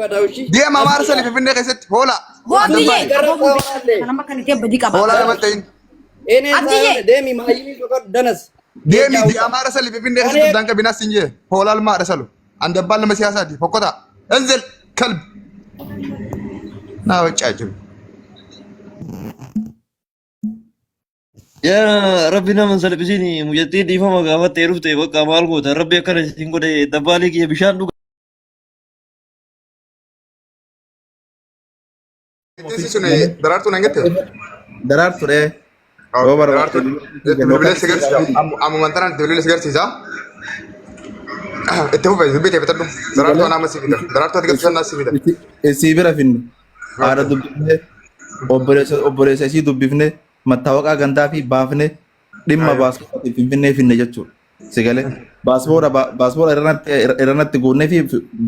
Deema Amaara sali Finfinnee keessatti hoolaa. Abdiyyee aboo nama kan itti badii qaba. Hoolaa nama ta'in. Abdiyyee. Deemi maayyii tokko danas. Deemi di Amaara sali Finfinnee keessatti daanqa binaas hin jee. Hoolaa almaa dha salu. An dabbaan nama siyaasaati. Fokkotaa. Enzel kalb. Naa waccaa jiru. Yaa Rabbi nama hin salphisiin mucattiin dhiifama gaafattee dhufte bakka maal goota Rabbi akkana isin godhe dabbaalii kiyya bishaan dhuga. Itti sun daraartuu nan jette? Daraartu dhee. Yoo barbaadde Daraartuu bilbilee si garsiisa. Ammumaan tanaan itti bilbilee si garsiisa. Itti fufe dubbii ta'e bitadhu. Daraartuu anaa amma si fida. Daraartuu ati galtu sanaa si fida. Isii bira finne. Haadha dubbifne. Obboleessa isii dubbifne. Mattaawaqaa gandaa fi baafne dhimma baaspoortii Finfinnee finne jechuudha. Si galee baaspoora baaspoora irranatti guunnee fi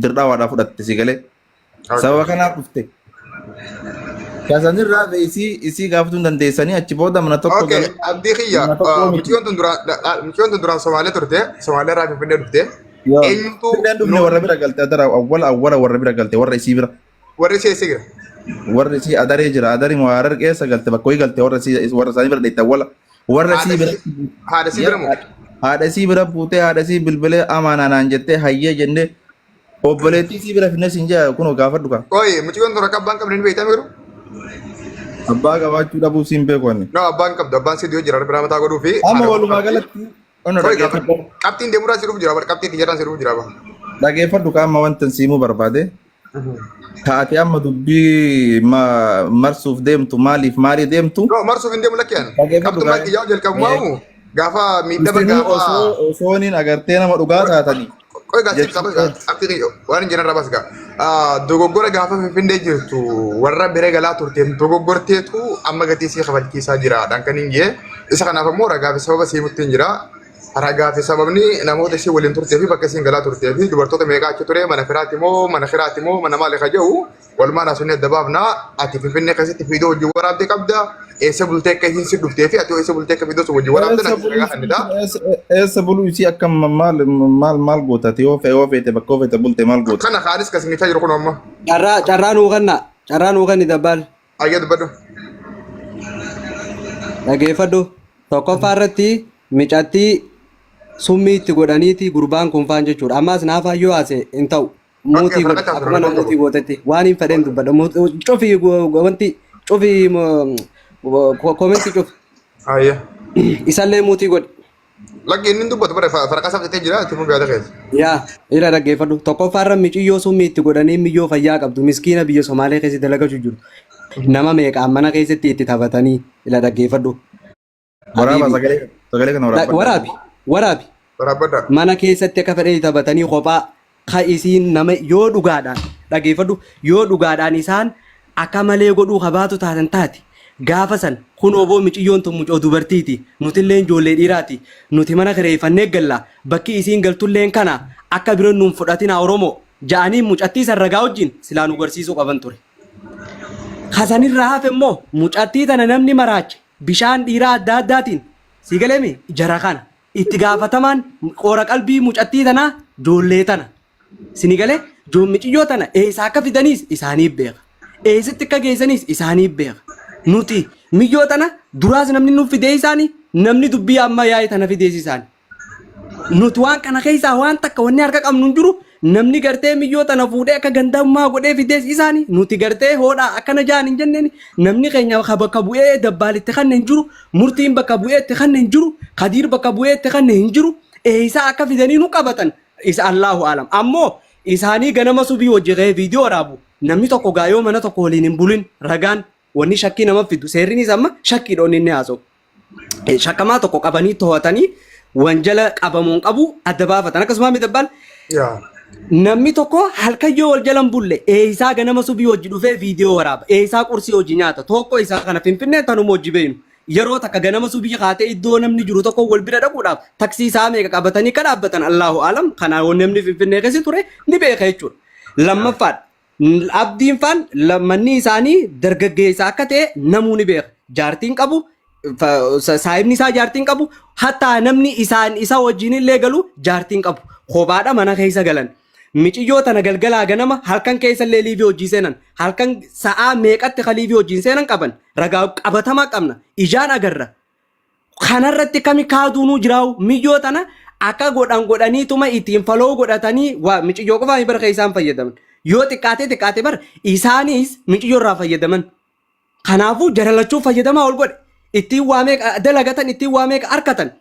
dirdhaawaadhaa fudhatte si galee. Sababa kanaaf dhufte. Kasanirraa isii isii gaafatuu hin dandeessanii achi booda mana tokko Okay, galee. abdii kiyya Mana tokko miti. mucayyoon tun duraan Somaalee turte, Somaalee irraa Finfinnee dhufte. Yoo. Eenyutu Finfinneen dhufne warra bira galte adara awwala awwala warra bira galte warra isii bira. Warri ishee eessa jira? Warri isii adaree jira adarii moo harar keessa galte bakka wayii galte warra isii warra isaanii bira dheette awwala warra isii bira. Haadha isii bira moo? Haadha isii bira buutee haadha isii bilbilee amaanaa naan jettee hayyee jennee obboleettii isii bira finne siin jaa kunoo gaafadhu kaa. Qoyi mucayyoon tun akka abbaan qabne ni beektaa garuu? Abbaa qabaachuu dhabuu siin beeku ani. No abbaan qabdu abbaan si dhiyoo jira biraa mataa godhuu fi. Amma walumaa galatti ono Qoyi dhaggeeffadhu. qabxiin deemuudhaan si dhufu jira qabxiin xiyyaaraan si dhufu jira ba. Dhaggeeffadhu kaa amma wanta siimuu barbaade. Taate amma dubbii marsuuf deemtu maaliif maalii deemtu? No marsuuf hin deemu lakki ani. Dhaggeeffadhu Qabxummaa kaa. kiyyaa jalqabumaa gaafa miidhama Isinuu gaafa. osoo osooniin agartee nama dhugaa taatanii. Qoy gaa siif qaba qabxii kiyya waan hin jirre baas gaa. Dogoggora gaafa Finfinnee jirtu warra bira galaa turteen dogoggorteetu amma gatii sii kafalchiisaa jira dhaan kan hin jee. Isa kanaaf ammoo ragaa fi sababa sii muttiin jira. Ragaa fi sababni namoota ishee waliin turtee fi bakka isiin galaa turtee fi dubartoota meeqaa achi ture mana firaati moo mana kiraati moo mana maali ka jedhu walumaan haasofnee adda baafna. Ati Finfinnee keessatti fiidoo wajjin waraabde qabda. Eessa bultee akka isiin si dhuftee fi ati eessa bultee akka fiidoo sun wajjin waraabde Eessa natti buluu ragaa kennita. eessa buluu isii akka maal maal maal gootati yoo fe'e yoo feete bakka yoo feete bulte maal goota. Kana kaanis kasingichaa jiru kun amma. Carraa carraa nuu kenna. Carraa nuu kenni dabbaal. Ayyee dubbadhu. Dhageeffadhu. Tokkoffaa irratti micattii summii itti godhaniiti gurbaan kun faan jechuudha. Ammaas naafaa yoo haase hin ta'u. Muutii godhe fudhadhaa, akkuma nama fudhadhaa. muutii gootetti waan hin fedheen dubbadha. Cufi wanti cufi koomentii cufi. Ayyee. Isallee muutii godhi. Lakki inni hin dubbatu bara faraqaa isaa fixatee jira itti fufi yaada keessa. Yaa ila dhaggeeffadhu. Tokkoffaa irra miciyyoo summii itti godhanii miyyoo fayyaa qabdu miskiina biyya Somaalee keessatti dalagachuu jiru. Nama meeqaan mana keessatti itti taphatanii ila dhaggeeffadhu. Waraaba Habiibi. sagalee sagalee kana waraabadha. Waraabi waraabi. Waraabbadha. Mana keessatti akka fedhe taphatanii kophaa ka isiin nama yoo dhugaadhaan dhageeffadhu yoo dhugaadhaan isaan akka malee godhuu kabaatu taatan taate gaafa san kun oboo miciyyoon tun mucoo dubartiiti nutilleen ijoollee dhiiraati nuti mana kireeffannee galla bakki isiin galtulleen kana akka bira nuun fudhatinaa Oromoo ja'anii mucattii san ragaa wajjin silaa nu garsiisuu qaban ture. Kasanirraa hafe immoo mucattii tana namni maraache bishaan dhiiraa adda addaatiin si galeemi jara kana itti gaafatamaan qoora qalbii mucattii tanaa joollee tana. Sini galee miciyyoo tana eessa akka fidaniis isaaniif beeka. Eessatti akka geessaniis isaaniif beeka. Nuti miyyoo tana duraas namni nuuf fidee isaanii namni dubbii amma yaa'e tana fidees isaani. Nuti waan kana keessaa waan takka wanni harka qabnu hin jiru namni gartee miyyoo tana fuudhee akka gandammaa godhee fidees isaani nuti gartee hoodhaa akkana jaan hin jenneen namni keenya ka bakka bu'ee dabbaalitti kanne hin jiru murtiin bakka bu'ee itti kanne hin jiru kadiir bakka bu'ee itti kanne hin jiru eessaa akka fidanii nu qabatan isa Allahu alam ammoo isaanii ganama subii hojii ka'ee viidiyoo waraabu namni tokko gaa yoo mana tokko waliin hin bulin ragaan wanni shakkii nama fidu seerrinis amma shakkiidha inni inni haasa'u. Shakkamaa tokko qabanii to'atanii wanjala qabamuun qabu adda baafatan akkasuma midabbal Yaa. namni tokko halkan yoo wal jalan bulle eeysaa ganama subii hojii dhufee viidiyoo waraaba eeysaa qursii hojii nyaata tokko isaa kana finfinneen tanuma hojii beeynu yeroo takka ganama subii kaatee iddoo namni jiru tokko wal bira dhaquudhaaf taksii isaa meeqa qabatanii akka dhaabbatan Allahu alam kanaa namni finfinnee keessa ture ni beeka jechuudha. Lammaffaadha Abdiin faan manni isaanii dargaggeessa akka ta'e namuu ni beeka. Jaartiin qabu, saahibni isaa jaartiin qabu, hattaa namni isaan isa wajjin illee galu jaartiin qabu. Kophaadha mana keessa galan. Miciyyoo tana galgalaa ganama halkan keessallee live hojii seenan, halkan sa'aa meeqatti ka live hojiin seenan qaban, ragaa qabatamaa qabna, ijaan agarra. Kanarratti kami kaaduunuu jiraa'u? Miyyoo tana akka godhan godhaniituma ittiin follow godhatanii waa miciyyoo qofaa bara isaan fayyadaman. Yoo xiqqaate xiqqaate bar isaanis miciyyoo irraa fayyadaman. Kanaafuu jaralachuu fayyadamaa ol godhe. Ittiin waa meeqa dalagatan, ittiin waa meeqa harkatan.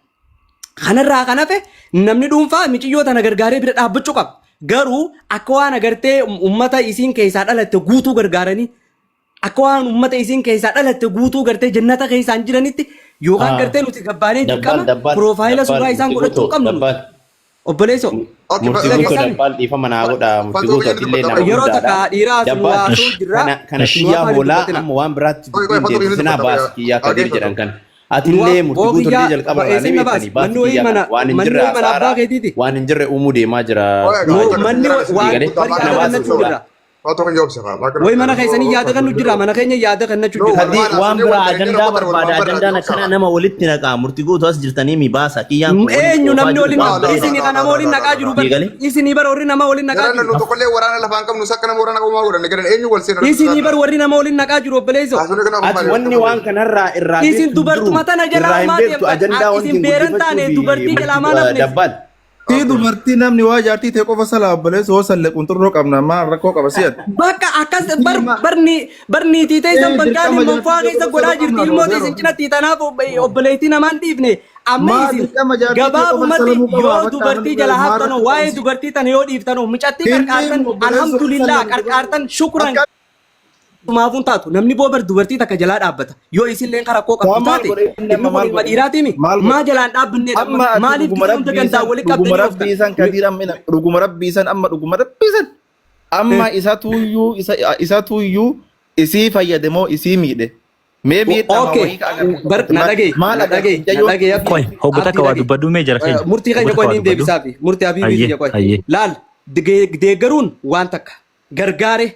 Kanarraa kan hafe namni dhuunfaa miciyyoo tana gargaaree bira dhaabbachuu qaba. Garuu akka waan agartee ummata isiin keessaa dhalatte guutuu gargaaranii, akka waan ummata isiin keessaa dhalatte guutuu gartee jannata keessaan jiranitti yookaan gartee nuti gabbaanee Dabbaal dirqama dabbaal profile dabbaal suuraa isaan murtii godhachuu guutuu qabnu nuti. dabbaal. Obboleessoo. Okay, Murtii guutuu dabbaal dhiifama naa godha, murtii Fatuu guutuu biyya atillee dubbata. nama Yeroo guddaadha. takka dhiiraa sun Dabbaal waasuu jirra. kana kana Nu kiyyaa afaan hin hoolaa dubbatina. amma waan biraatti Qoy, qoy, dubbiin Fatuu biyya deebisina dubbata. baas kiyyaa kadir jedhan kana. Atillee Nu murtii guutuu kiyyaa illee jalqaba irraa ni isin na baasi. beektanii baas Manni wayii kiyyaa mana kana waan hin manni jirre wayii mana abbaa asaaraa keetiiti. waan hin jirre uumuu deemaa jira. Nu manni waan Galee bari kana yaada baas kennachuu jechuudha. jirra. Fatuu kan joobse faa. Wayi mana keessanii yaada kennu jira, mana keenya yaada kennachuu jira. Kadii waan biraa ajandaa barbaada, ajandaan akkana nama walitti naqaa, murtii guutuu as jirtanii mi baasa kiyyaan kun walitti Eenyu oofaa namni jiru waliin waan bareeda. isinii kan nama waliin naqaa jiru bar Eegale. isinii bar warri nama waliin naqaa Garan jiru. nu tokkollee waraana lafaan qabnu sakka nama waraana qabu maa godhanne garan eenyu wal seena. Isinii bar warri nama waliin naqaa jiru, obboleessoo. Ati wanni waan kanarraa irraa Isin beektu hin jiru. dubartuma tana jalaa Irraa hin maa beektu deemtan? ajandaa wanti Isin hin beeran taane guddifachuu dubartii fi jalaa maal hafne? dabbaal. Tii dubartii namni waa jaartii ta'e qofa salaa, obboleessa hoo salle qunxurroo qabna, maal rakkoo qaba si'at. Bakka akkas bar barni barniitii ta'e san Ee, bangaaliin dirqama manfaa jaartii keessa ta'e godhaa qofa jirti qabna ilmoo boseero. isin cinatti tanaaf obboleettii namaan dhiifne amma Maa isin dirqama jaartii ta'e qofa gabaabumatti salamuu qaba yoo bakka dubartii namni jala maal haftanoo rakkoo waa'ee qaba. dubartii tana yoo dhiiftanoo micattii Hin qarqaartan dhiifnu, obboleessa alhamdulillah salamuu qarqaartan shukran Akka maafuun taatu namni boobar dubartii takka jalaa dhaabbata yoo isinleen rakkoo qabdu Waa maal taate godhe inni inni amma kun maal ilma godhe? dhiiraatiimi Maal godhe? maa jalaan dhaabbanneedha Amma ati maaliif dhuguma gisee hunda rabbii gandaan san walitti dhuguma qabdanii rabbii ooftan san kadiir amma dhuguma rabbii san amma dhuguma rabbii san amma isatuyyuu isa isatuyyuu isii fayyade moo isii miidhe? Mee miidhama Okay, wayii ka agarre bar na dhagaye, maal na agarre dhagaye, na mucayyoo dhagaye Abdi. Qoy, hoggu Abdi takka waa dhagaye. dubbadhu mee jara keenya. Murtii Hoggu keenya takka qoy waa niin dubbadhu. deebisaafi. Murtii Habiibii Hayyee, tiyya qoy. hayyee. Laal, deeggaruun waan takka. Gargaare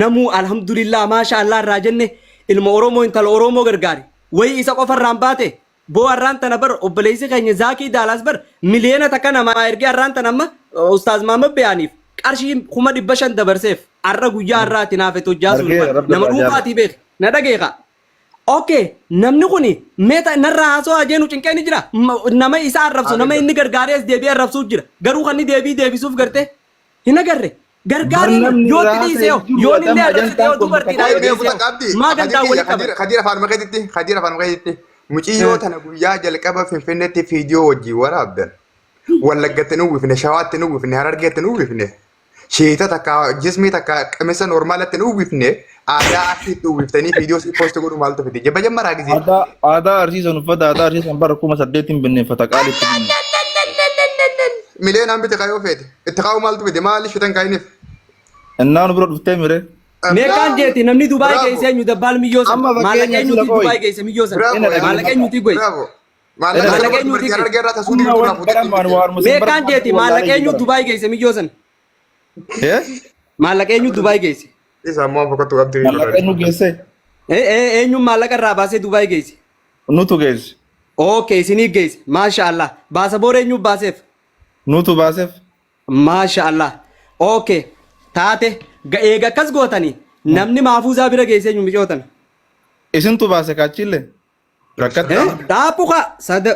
namuu alhamdulillah maasha Allah irraa jenne, ilma Oromoo intala Oromoo gargaare. Wayi isa qofa irraan baate boo arraan tana bar obboleessi keenya Zaakii Daalaas bar 1 million namaa ergee arraan tana amma Ustaaz Maamad Beyaaniif qarshii 500,000 dabarseef arra guyyaa har'aati naaf hojjaa sun Argee rabbi nama irraa jaalladha. dhuunfaatii beek na dhageeka. Okay, namni kuni meeta narraa haasoo jeenu cinqee ni jira. Nama isa arrabsu, nama inni gargaaree as deebi'ee arrabsuu jira. Garuu kan inni deebii deebisuuf gartee hin agarre. Gargaareen Bar namni yoo itti raasa dhiisee hin jiru yoo inni adama arrabsite yoo ajantaan kun dubartiidha Qoy yoo mee dhiisee kuta qabdi. maa gandaan walitti qaban. Khadiir afaan makeetitti, Khadiir afaan makeetitti. Muciyyoo tana guyyaa jalqaba Finfinneetti viidiyoo wajjin waraabdan. Wallaggatti nu uwwifne, Shawaatti nu uwwifne, Harargeetti nu uwwifne. Sheeta takka jismii takka qamisa normaalatti nu uwwifne. Aadaa Arsiitti uwwiftanii viidiyoo si post godhu maaltu fide? Jabba jammaraa gisee. Aadaa aadaa arsiisan uffata aadaa arsiisan bara 8000 binneeffata qaalitti binne. Miliyoonaan bite kaayoo feete. Itti kaa'u maaltu fide? Maali shitan kaayiniif? Innaa nu bira dhuftee mire. Meeqaan jeeti namni Dubaay Bravo. geesse eenyu dabbaal miyyoo sana? Amma Maallaqa fakkeenya eenyuti sila qoy. Dubaay geesse miyyoo sana? Bravo. Maallaqa eenyuti goe? Bravo. Maallaqa Maallaqa eenyuti dubartii Harargee irraa tasuu Amma diirtuu waan irraa fuutee baramaan waan musin Meeqaan jeeti maallaqa eenyu Dubaay geesse miyyoo sana? Eh? Maallaqa eenyu Dubaay geesse? Isa ammoo fokkattu qabdi. Maallaqa eenyu geesse? Eenyuun maallaqa irraa baasee Dubaay geesse? Nutu geesse. Okay, isinii geesse. Maasha Allah. Baasa boora eenyu baaseef? Nutu baaseef. Maasha Allah. Okay. Taate eega akkas gootanii namni maafuuzaa bira geesse eenyu micootan? Isintu baase kaachillee. Rakkatta. Dhaaphu ka sada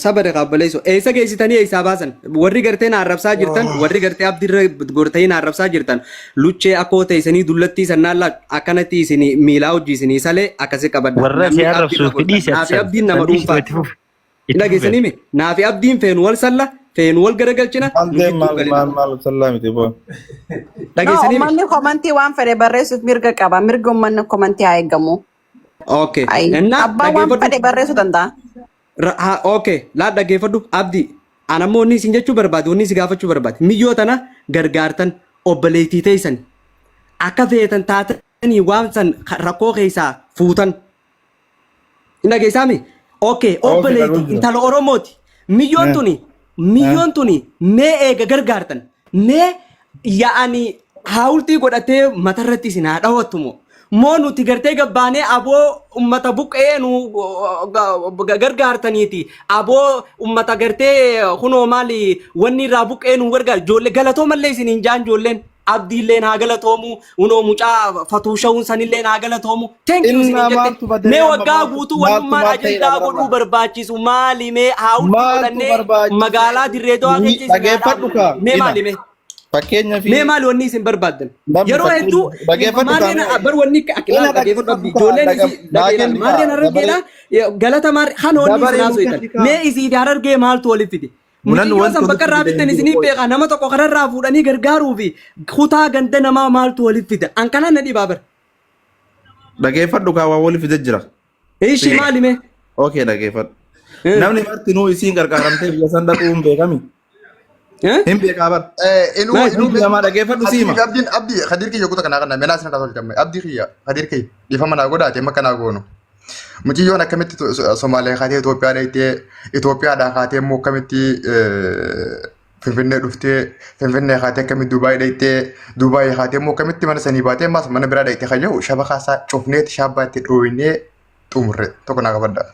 saba kaabaleessu eessa geessitanii eessaa baasan? Warri gartee na arrabsaa jirtan, warri gartee abdiirra gortanii na arrabsaa jirtan, luchee akkoo teessanii dullattii sannaan akkanatti isin miilaa hojii isinii salee akkasi qabadha. Warra si Namni arrabsu abdiirra gortan. fidhiisi ati Naafi san. abdiin nama San dhiisi dhuunfaati. itti fufi. Itti fufi. Dhageessanii mi? Naafi abdiin feenu wal salla, feenu wal garagalchina, Maal nu ta'e gidduu maal galina. maal maal sallaa miti boo. No, Dhageessanii mi? uummanni commentii waan fedhe barreessuuf mirga qaba. Mirgi uummanni commentii haa eegamu. Okay. Ayi. Innaa Abbaan waan dhaggeeffadhu. fedhe barreessuu danda'a. Okay, laa dhaggeeffadhu Abdii. An ammoo inni isin jechuu barbaade, wanni si gaafachuu barbaade. Miyyoo tana gargaartan, obboleettii teessan akka feetan taatanii waan san rakkoo keessaa fuutan. Hin dhageessaami? Okay, Okay, obboleettii dhaga'u jira. intala Oromooti. Miyyoon tuni, miyyoon tuni mee eega gargaartan mee yaa'anii haawultii godhatee matarratti isin haa dhawattu moo? Moo nuti gartee gabbaanee aboo ummata buqqee nu gargaartaniiti. Aboo ummata gartee kunoo maali wanni irraa buqqee nu gargaar. Ijoollee galatoomallee isin hin jaan ijoolleen. Abdiilleen haa galatoomu. Kunoo mucaa fatuushawuun sanilleen haa galatoomu. Thank you isin Innaa jette. maaltu badee Mee amma waggaa maaltu guutuu maaltu wannummaan maal ta'eera ajandaa godhuu bararraa? barbaachisu maali mee haawultii Maaltu godhannee barbaachise? magaalaa Dirree Dawaa keessa isin haa Dhageeffadhu dhaabnu. kaa Mee ila maali mee? fakkeenyaa fi Mee maali wanni isin barbaaddan? namni Yeroo fakkeenya hedduu dhageeffadhu kaa maarreen mee bar wanni akka ila ilaal dhageeffadhu dhageeffadhu abdii kaa ijoolleen isii naa dhagee ilaal kenni kaa maarreen dabaree harargeedha galata maarree kan wanni isin dabaree nu haasoftan kenni kaa mee isii fi harargee maaltu walitti fide? Munanni Mucayyoo wanti san bakka walitti irraa fide hin bittan jiru isinii qoy. beekaa nama tokko kanarraa fuudhanii gargaaruu fi kutaa ganda namaa maaltu walitti fida? An kanaan na dhibaa bara. Dhageeffadhu kaa waa walitti fide jira. Ishii maali mee? Okay dhageeffadhu. Namni martinuu isiin gargaaramtee biyya san dhaquu hin beekami. Hin beekaa bar. Inuu Maal? inuu Hundi namaa dhageeffadhu Khadiir siima. fi abdiin abdii Khadiir kiyya kuta kanaa kana menaa sinirraa tolchame abdii kiyya Khadiir kiyya dhiifama naa godhaate amma kanaa goonu. Mucayyoon akkamitti Somaaliyaa kaatee Itoophiyaa dhaqxee Itoophiyaadhaa kaatee immoo akkamitti Finfinnee dhuftee Finfinnee kaatee akkamitti Dubaay dhaqxee Dubaay kaatee immoo akkamitti mana sanii baatee ammas mana biraa dhaqxee kan jedhu shabakaa isaa cufneeti shaabbaa itti dhooynee xumurre tokko naa qabadha.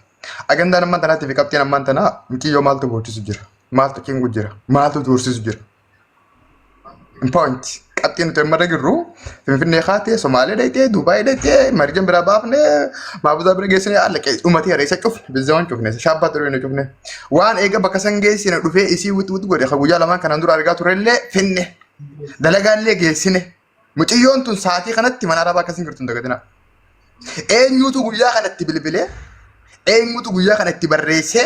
Agandaan ammaan tanaatii fi qabxiin ammaan tanaa mucayyoo maaltu boochisu jira? Maaltu cinqu jira? Maaltu doorsisu jira? Point. Qabxiin nuti amma irra jirru Finfinnee kaatee Somaalee dhaqxee Dubaay dhaqxee marjan biraa baafnee maabuzaa bira geessine haala dhumatee reessa cufne bizzawwan cufne shaabbaa ture cufne. Waan eega bakka san geessine dhufee isii wit wit godhe ka guyyaa lamaan kanaan dura argaa turellee finne. Dalagaallee geessine. Mucayyoon tun sa'aatii kanatti mana arabaa akkasiin jirtu hin dagatinaa. Eenyutu guyyaa kanatti bilbilee eenyutu guyyaa kanatti barreessee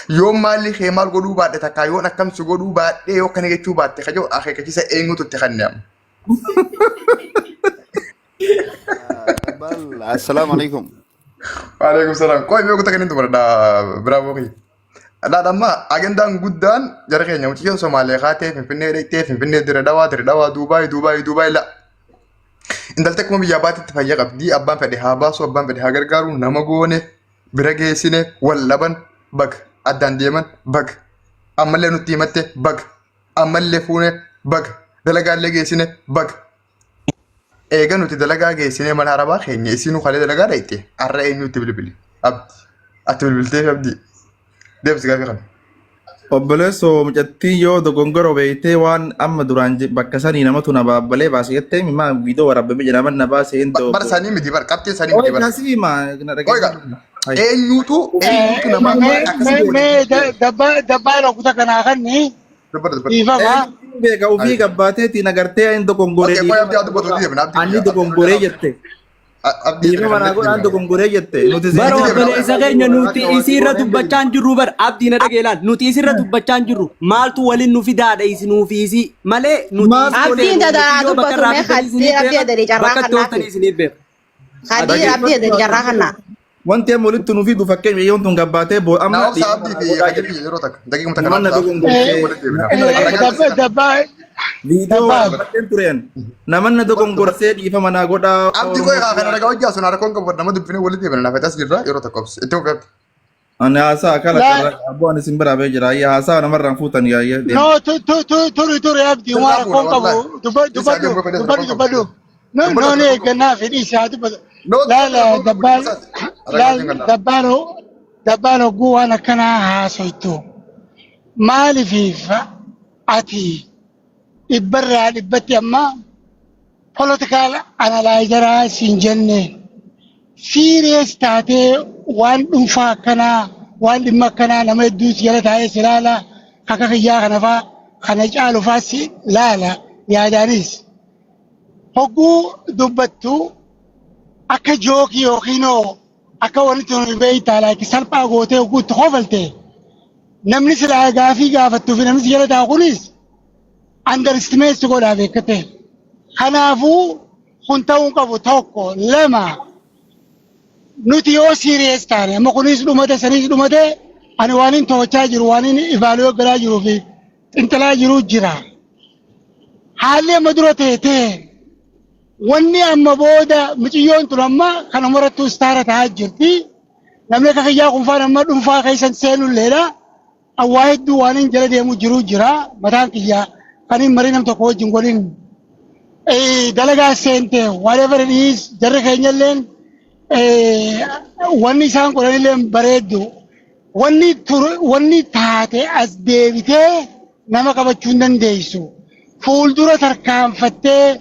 yoon maalli kee maal godhuu baadhe takkaa yoon akkam si godhuu baadhee yoo akkana jechuu baatte kajoo akeekkachiisa eenyutu itti kenne amma. Dabbal, assalaamu alaikum. Waalaikum salaam. Qoy mee kutaa kanin dubaradha biraavoo kiyya. Dhaadha amma agendaan guddaan jara keenya mucayyoon Somaalee kaatee Finfinnee dhaqxee Finfinnee dire dhawaa dire dhawaa Duubaay Duubaay Duubaay la. Intalti akkuma biyyaa baatetti fayya qabdi abbaan fedhe haa baasu abbaan fedhe haa gargaaru nama goone bira geessine wal dhaban baga addaan deeman baga ammallee nutti himatte baga ammallee fuune baga dalagaallee geessine baga. Eega nuti dalagaa geessinee mana arabaa keenya isinuu kalee dalagaa dhayxe har'a eenyutti bilbili abdi ati bilbiltee fi abdii deebisi gaafii kana. Obboleessoo mucattii yoo dogongoro beektee waan amma duraan bakka sanii namatu na baabbalee baase jettee maa viidiyoo waraabame jira man na baase hin Bar sanii miti bar qabxeen sanii miti Oye bar. kasii maa na Oye gaa dhaggeeffadhu. Hai. eenyutu eenyutu nama Mee akkasii mee godhe. mee dabbaa kuta kanaa kanni Dubbata dubbata. dhiifama. Eenyutu beeka ofii gabbaateetiin agartee hin dogongoree Okay, qoy dhiifama abdii haa dubbatu deemna abdii anni kiyya abdii dogongoree jette. abdii Dhiifama naa godhaan dogongoree jette. Nuti Bara Itti deemna. obboleessa keenya nuti isiirra dubbachaa hin jirru bara abdii na dhagee laal nuti isiirra dubbachaa hin jirru maaltu waliin nu fidaadha isinuu fi isii malee nuti Maaltu isii Abdiin feenu dadaa mucayyoo bakka dubbatu irraa mee fiddan isinii Khadiir abdii beeka adadee carraa bakka itti kannaafi. ooltan isinii beeka. Khadiir abdii adadee carraa kannaa. Wanti amma walitti nu fidu fakkeenya yoon tun gabbaatee boo Naa amma obsa dhiifama abdii naa fi godhaa Khadiir jette. kiyya yeroo takka daqiiquma takka Namanna naa obsa dogongortee walitti deebina. namanna Ragaan dhaggeeffadhu. keessan. Dabbaa Viidiyoo dabbaa waraabbatteen tureen namanna dogongorsee dhiifama naa godhaa Abdii Oromoo qoy kaa kana kiyya. ragaa hojii asuna rakkoon qabu nama dubbinee walitti deebina naaf as jirra yeroo takka obsa itti fufi abdii. Ani haasaa akkana laa karra abboo ani isin biraa bee jira. Ayya haasaa namarraan fuutan yaayya deema. no tu tu tu turi turi abdii Sirraa waan fuuna rakkoon qabu wallaahi. dubbadhu Isaa dubbadhu deemuu fedhe dubbadhu rakkoon qabu. dubbadhu no Dubbadhu no ni rakkoon qabu. eeggannaa fedhii isaa dubbatu No laala rakkoon qabu dabbaan dhiisaati. Ragaa laal wajjin kan dabbaan dabbaan hogguu waan akkanaa haasoytu maaliif ati dhibbarraa dhibbatti amma political analyzeraa siin jenne serious taatee waan dhuunfaa akkanaa waan dhimma akkanaa nama hedduu si jala taa'ee si laala akka kiyyaa kana faa kana caalu faa si laala yaadaanis hogguu dubbattu akka joke yookiin akka wanti tun beektaa like salphaa gootee hogguu itti kofalte namni silaa gaafii gaafattuu fi namni si jala taa'u kunis underestimate si godhaa beekate. Kanaafuu kun ta'uu hin qabu tokko lama nuti yoo serious taane amma kunis dhumate sanis dhumate ani waan hin to'achaa jiru waan hin evaluate godhaa jiruu fi xinxalaa jiru jira. Haalli amma dura ta'e ta'e wanni amma booda mucayyoon tun amma kanuma irrattuu star ta'aa jirti. Namni akka kiyyaa kun faan amma dhuunfaa keessan seenulleedha. Awwaa hedduu waan hin jala deemu jiru jira. Mataan kiyyaa kan hin marii nam tokko wajjin godhin. Dalagaa seente, whatever it is, jarri keenyalleen wanni isaan godhanilleen bareeddu. Wanni ture, wanni taate as deebitee nama qabachuu hin dandeessu. Fuuldura tarkaanfattee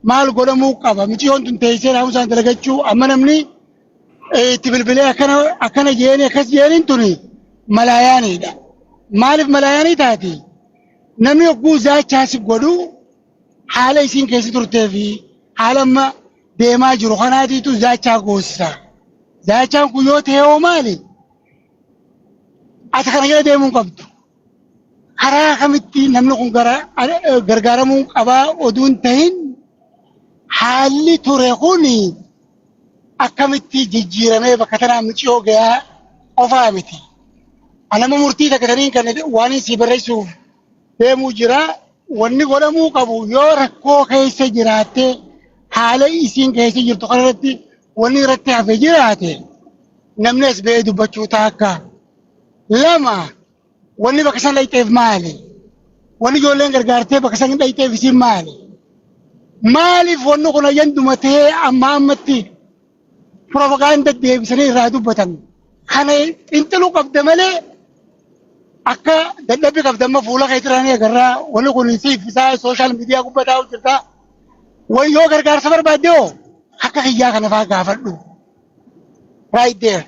maal godhamuu qaba? Miciyyoon tun teessee naamusaan dalagachuu amma namni itti bilbilee akkana akkana jeeni akkas jeeniin tuni malaayaaniidha. Maaliif malaayaanii taati? Namni hogguu zaachaa si godhu haala isiin keessa turtee fi haala amma deemaa jiru kanaatiitu zaachaa goosisa. Zaachaan kun yoo ta'e hoo maali? Ati kana jala deemuu hin qabdu. Karaa kamitti namni kun gara gargaaramuu qabaa oduu hin tahin, haalli ture kun akkamitti jijjiiramee bakka tanaa miciyoo gayaa qofaa miti. Anama murtii takka taniin kan waan si barreessuuf deemuu jira. Wanni godhamuu qabu, yoo rakkoo keessa jiraatte, haala isiin keessa jirtu kanarratti wanni irratti hafe jiraate, namni as ba'ee dubbachuu taakka. Lama, wanni bakka san dhayxeef maali? Wanni ijoolleen gargaartee bakka san dhayxeef isiin maali? Maaliif wanni kun ayyanduma ta'ee amma ammatti propagaanda deebisanii irraa dubbatan? Kana xinxaluu qabda malee akka dadhabbii qabda amma fuula keetirraa ni agarraa. Wanni kun siif isaa social media gubbataa jirta. Wani yoo gargaarsa barbaadde hoo akka kiyyaa kana faa gaafadhu. Right there.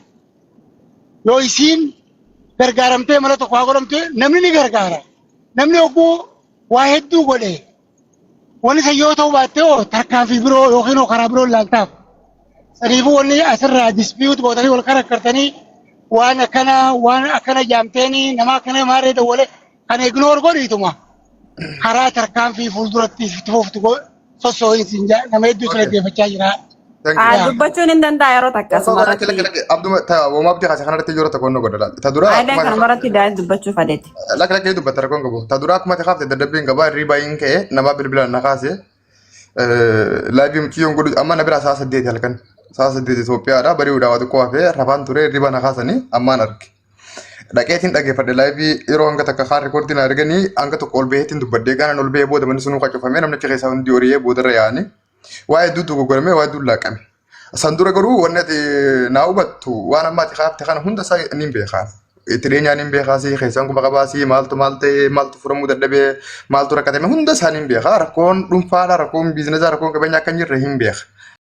Yoo isiin gargaaramtee mala tokko haa godhamte, namni ni gargaara. Namni hogguu waa hedduu godhe, wanni san yoo ta'uu baatte hoo tarkaanfii biroo yookiin hoo karaa biroo ilaaltaaf. Saniifuu wanni asirraa dispute gootanii wal karakkartanii waan akkana waan akkana jaamteeni nama akkana maarree dawwale kan ignore godhiituma karaa tarkaanfii fuulduratti itti fuftu sossoo'insi hin jaa nama hedduu sirra dhaggeeffachaa jira. Thank you. Ah, dubbachuun hin danda'a yeroo takka asuma Lakki lakki irratti. Lakki abduma ta womaa abdii kaase kanarratti yeroo tokko nu godha laal. Ta dura Ayileen akkuma kanuma irratti daa'im dubbachuu fadeeti. Lakki lakki dubbatta, rakkoon qabu. Ta dura akkuma ati kaafte dadhabbiin qabaa, hirriibaa hin ka'e, namaa bilbilaan na kaase. Live mucayyoon godhu amma na bira sa'a 8 halkan. Sa'a 8 Itoophiyaadha, bari'uudhaa waa xiqqoo hafee rafaan ture, hirriiba na kaasanii ammaan arge. Dhaqeetiin dhaggeeffadhe live, yeroo hanga takka kaan record na arganii hanga tokko ol baheetiin dubbadde. Gaanaan ol bahee booda manni sunuu qacufamee, namni achi keessaa hundi horiyee boodarra yaa'anii waa hedduu dogoggorame, waa hedduu laaqame. San dura garuu wanni ati naa hubattu, waan amma ati kaafte kana hunda isaa ni beekaa. Itti dhiyeenyaan hin beekaa, si keessaan quba qabaa, si maaltu maal ta'e, maaltu furamuu dadhabee, maaltu rakkatame, hunda isaa ni beekaa. Rakkoon dhuunfaadha, rakkoon business, rakkoon qabeenya akka hin jirre hin beeka.